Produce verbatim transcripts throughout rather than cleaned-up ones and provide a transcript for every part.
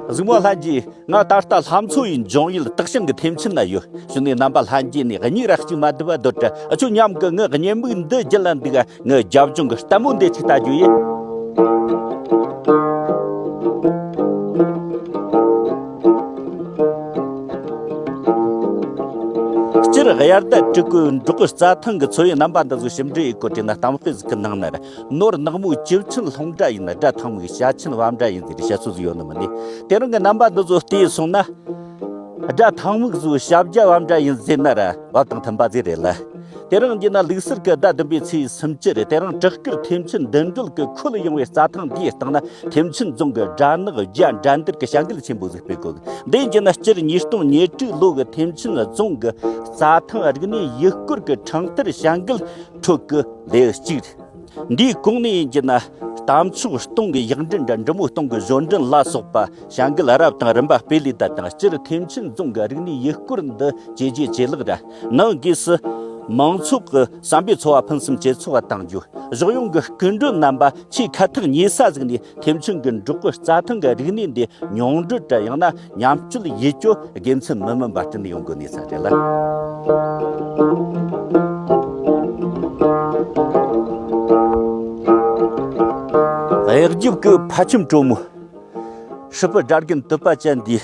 གཟིགས་མོ་ལྷན་རྒྱས། ང་ད་ལྟ་ལྷ་མཚོ་ཡི་འབྱུང་ཡུལ་སྟག་ཞིང་གི་ཐེམ་ཆེན་ན་ཡོད། གཞུག་ནས་རྣམ་པ་ལྷན་རྒྱས་ནས་གཉིས་ར་གཅིག་མ་བསྡད་པ་སྡོད་དྲ། འུ་ཆོ་མཉམ་གི་ངའི་བརྙན་མིག་འདི་བརྒྱུད་ལ་འདུག་ང་རྒྱབ་ལྗོངས་ཀྱི་ལྟད་མོ་འདི་ཅིག་ལྟ་རྒྱུ་ཡིན། སྤྱིར་དབྱར་ཟླ་དྲུག་པའི་འབྲོག་གི་རྩྭ་ཐང་གི་འཚོ་བའི་རྣམ་པ་འདི་ཚོ་ཞིབ་འབྲི་ཡི་སྐོར་དྲིས་ན། གཏམ་དཔེ་ཟིག་གི་ནང་ན་ར། ནོར་ནག་མོའི་བཅུ་ཆེན་ལྷུང་འདྲ་ཡིན། དགྲ་ཐང་མིག་བྱ་ཆེན་བབ་འདྲ་ཡིན་ཟེར་བཤད་སྲོལ་ཟིག་ཡོད་ནི་མིན་ནི། དེ་རིང་གི་རྣམ་པ་འདི་ཚོ་བལྟས་སོང་ན། དགྲ་ཐང་མིག་ཚོའི་ཞབས་རྗེས་བབ་འདྲ་ཡིན་ཟེར་ན་ར་བབ་དང་མཐུན་པ་ཟིག་རེད་ལ། དེ་རིང་ཡིན་ན་ལུགས་གསར་གྱི་ཟླ་བདུན་པའི་ཚེས་སུམ་ཅུ་རེད། དེ་རིང་བྲག་དཀར་ཐེམ་ཆེན་བདུད་འགྲོལ་གྱི་ཁོལ་ཡངས་པའི་རྩྭ་ཐང་འདིའི་སྟེང་ན། ཐེམ་ཆེན་རྫོང་གི་སྦྲ་ནག་རྒྱ་འགྲན་བསྡུར་གྱི་བྱ་འགུལ་ཆེན་པོ་ཟིག་སྤེལ་གོ། འདི་ཡིན་ན་སྤྱིར་ཉིས་སྟོང་ཉེར་དྲུག་ལོ་གི་ཐེམ་ཆེན་རྫོང་གི་རྩྭ་ཐང་རིག་གནས་ཡུལ་སྐོར་གྱི་འཕྲེང་སྟར་བྱ་འགུལ་ཁྲོད་ཀྱི་ལེའུ་གཅིག་རེད། འདིའི་གོང་ནས་ཡིན་གྱི་ན། རྟ་མཆོག་སྟོང་གི་ཡིག་འབྲུ་འདྲ་འབྲི་མོ་སྟོང་གི་བཞོན་འདྲེན་ལ་སོགས་པ་བྱ་འགུལ་རབ་དང་རིམ་པ་སྤེལ་ལས་ད་དང་། སྤྱིར་ཐེམ་ཆེན་རྫོང་གི་རིག་གནས་ཡུལ་སྐོར་འདི་ཇེ་རྒྱས་ཇེ་ལེགས་ར། ནང་སྒོས་སུ་མང་ཚོགས་ཀྱི་བསམ་པའི་འཚོ་བ་ཕུན་སུམ་ཇེ་ཚོགས་པ་གཏང་རྒྱུ། གཞོགས་གཡོན་གྱི་སྐུ་མགྲོན་རྣམ་པ་ཆེས་ཁ་ཐག་ཉེ་ས་ཟིག་ནས་ཐེམ་ཆེན་གྱི་འབྲོག་གི་རྩྭ་ཐང་གི་རིག་གནས་འདི་མྱོང་འདྲི་དྲ་ཡང་ན་མཉམ་སྤྱོད་ཡེད་རྒྱུ་དགེ་མཚན་མི་དམན་པ་བསྐྲུན་ཡོང་དགོས་ནས་ས་རེད་ལ། གཡག་རྒྱབ་ཀྱི་ཕ་ཁྱིམ་དྲོ་མོ། ཧྲིལ་པོ་དགྲ་རྒན་དུད་པ་ཅན་འདིའི་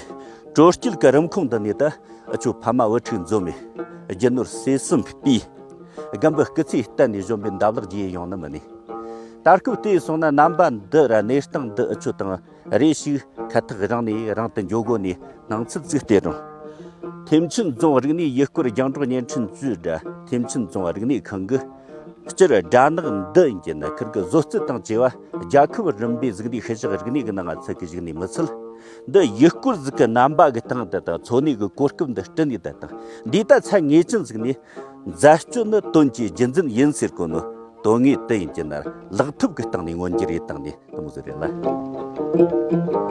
དྲོ་སྐྱིད་ཀྱི་རིམ་ཁོང་འདི་ནས་ད་འུ་ཆོ་ཕ་མ་བུ་ཕྲུག་འཛོམས་མེད། རྒྱུ་ནོར་ཟས་གསུམ་སྤུས། རྒན་པོ་སྐུ་ཚེ་གཏན་ནས་གཞོན་པའི་འདབ་ལག་རྒྱས་ཡོང་ནི་མིན་ནི། ད་སྐབས་བལྟས་སོང་ན་རྣམ་པ་འདི་ར་གནས་སྟངས་འདི་འུ་ཆོ་དང་རེ་ཞིག་ཁ་ཐག་རིང་ནས་རིང་དུ་འགྱོ་དགོས་ནས་སྣང་ཚུལ་ཚིག་སྟེ་རུང་། ཐེམ་ཆེན་རྫོང་རིག་གནས་ཡུལ་སྐོར་རྒྱང་སྒྲོག་བརྙན་འཕྲིན་ཅུས་དྲ་ཐེམ་ཆེན་རྫོང་རིག་གནས་ཁང་གིས། སྤྱིར་སྦྲ་ནག་འདི་ཡིན་གྱི་ན་ཁིར་གི་བཟོ་རྩལ་དང་བཅས་པ་རྒྱལ་ཁབ་རིམ་པའི་གཟུགས་འདས་ཤུལ་བཞག་རིག་གནས་ཀྱི་ནང་ང་ཚུད་གི་བཞག་ནས་མི་ཚད། འདི་ཡུལ་སྐོར་ཟིག་གི་རྣམ་པ་གི་སྟེང་དུ་དང་འཚོ་གནས་ཀྱི་གོ་སྐབས་འདི་བསྐྲུན་ནས་ད་དང་འདི་ལྟ་ཚད་ངེས་ཅན་ཟིག་ནས། འཛད་སྤྱོད་ནི་དོན་གྱི་རྒྱུ་འཛིན་ཡིན་ཟེར་གོ་ནོ། དོན་དངོས་དེ་ཡིན་གྱི་ན་ལག་ཐབས་ཀྱི་སྟེང་ནས་མངོན་འགྱུར་ཡེད་བཏང་ནས་དེ་མོ་ཟིག་རེད་ལ།